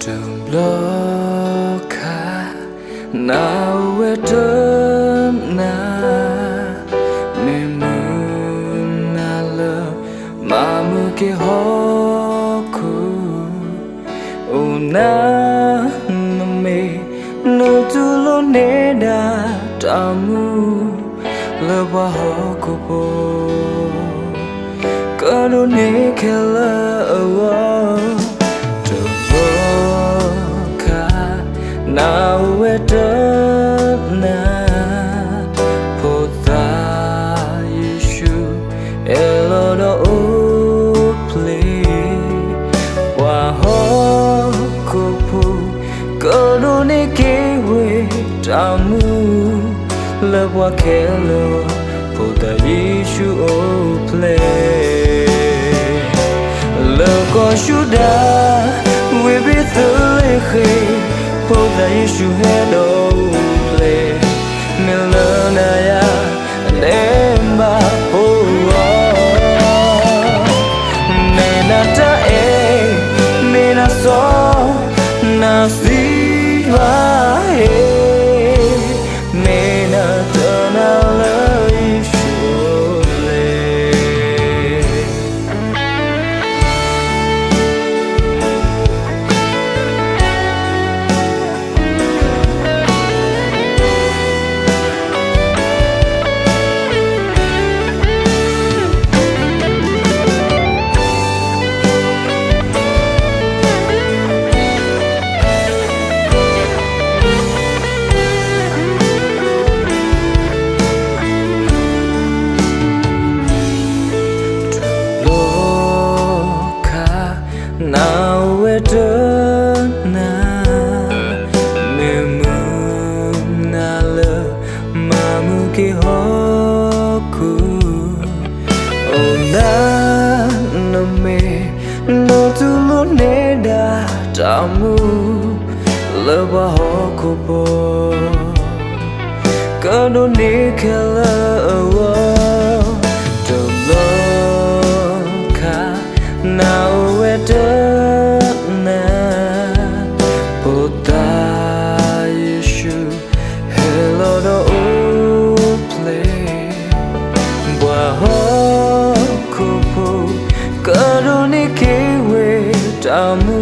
တဘျီခါ နၢ်ဟူဝဲတနၢ်, မ့ၢ်မုၢ်နၤလၢ မၤမုၢ်က့ၤဟီၣ်ခိၣ်, အိၣ်နၤနမ့ၢ် နတူၢ်လိာ်န့ၢ်ဒၣ်တၢ်မူ လၢပှၤဟီၣ်ခိၣ်ဖိ ကဒိးန့ၢ်ခဲလၢာ်အဂီၢ်, တဘျီခါ နၢ်ဟူဝဲတနၢ်, ဖိသၣ်ယ့ၣ်ၡူး ဟဲလီၤဒီးအိၣ်ဖျဲၣ် ပှၤဟီၣ်ခိၣ်ဖိ ကဒိးန့ၢ်က့ၤဝဲတၢ်မူ လၢပှၤခဲလၢာ် ဖိသၣ်ယ့ၣ်ၡူးအိၣ်ဖျဲၣ် လၢကီၢ်ယူဒၤ ဝ့ၢ်ဘ့းသလ့ဃ့ၣ်, ဖိသၣ်ယ့ၣ်ၡူးဟဲဒီးအိၣ်ဖျဲၣ် မ့ၢ်လၢနၤယၤ ဒဲးဘးဖိဂီၢ်, မ့ၢ်နၤတၢ်အဲၣ်, မ့ၢ်နၤစီ နၤစံးယွၤဟ့ၣ်, မ့ၢ်နၤတနၢ်လၢယ့ၣ်ၡူးအိၣ်ဖျဲၣ် တဘျီခါ နၢ်ဟူဝဲတ နၢ်, မ့ၢ်မုၢ်နၤလၢ မၤမုၢ်က့ၤဟီၣ်ခိၣ်, အိၣ်နၤနမ့ၢ် နတူၢ်လိာ်န့ၢ်ဒၣ်တၢ်မူ လၢပှၤဟီၣ်ခိၣ်ဖိ ကဒိးန့ၢ်ခဲလၢာ်အဂီၢ်, တဘျီခါ နၢ်ဟူဝဲတ နၢ်, ဖိသၣ်ယ့ၣ်ၡူး ဟဲလီၤဒီးအိၣ်ဖျဲၣ် ပှၤဟီၣ်ခိၣ်ဖိ ကဒိးန့ၢ်က့ၤဝဲတၢ်မူ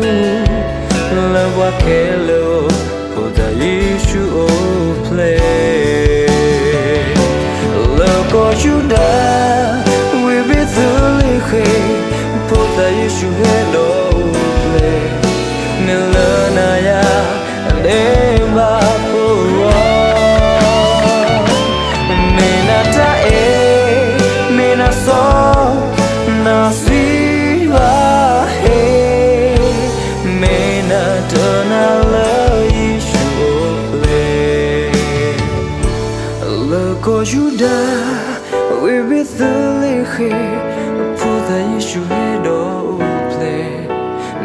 လၢပှၤခဲလၢာ် ဖိသၣ်ယ့ၣ်ၡူးအိၣ်ဖျဲၣ် လၢကီၢ်ယူဒၤ ဝ့ၢ်ဘ့းသလ့ဃ့ၣ်, ဖိသၣ်ယ့ၣ်ၡူးဟဲဒီးအိၣ်ဖျဲၣ် မ့ၢ်လၢနၤယၤ ဒဲးဘးဖိဂီၢ်, မ့ၢ်နၤတၢ်အဲၣ်, မ့ၢ်နၤစီ နၤစံးယွၤဟ့ၣ်, မ့ၢ်နၤတနၢ်လၢယ့ၣ်ၡူးအိၣ်ဖျဲၣ် လၢကီၢ်ယူဒၤ ဝ့ၢ်ဘ့းသလ့ဃ့ၣ်, ဖိသၣ်ယ့ၣ်ၡူးဟဲဒီးအိၣ်ဖျဲၣ်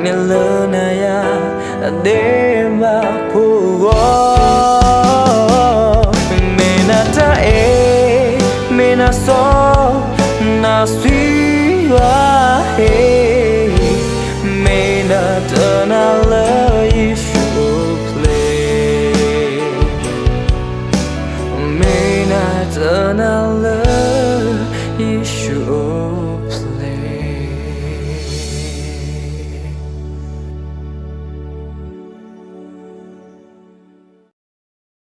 မ့ၢ်လၢနၤယၤ ဒဲးဘးဖိဂီၢ်, မ့ၢ်နၤတၢ်အဲၣ်, မ့ၢ်နၤစီ နၤစံးယွၤဟ့ၣ်, မ့ၢ်နၤတနၢ်လၢ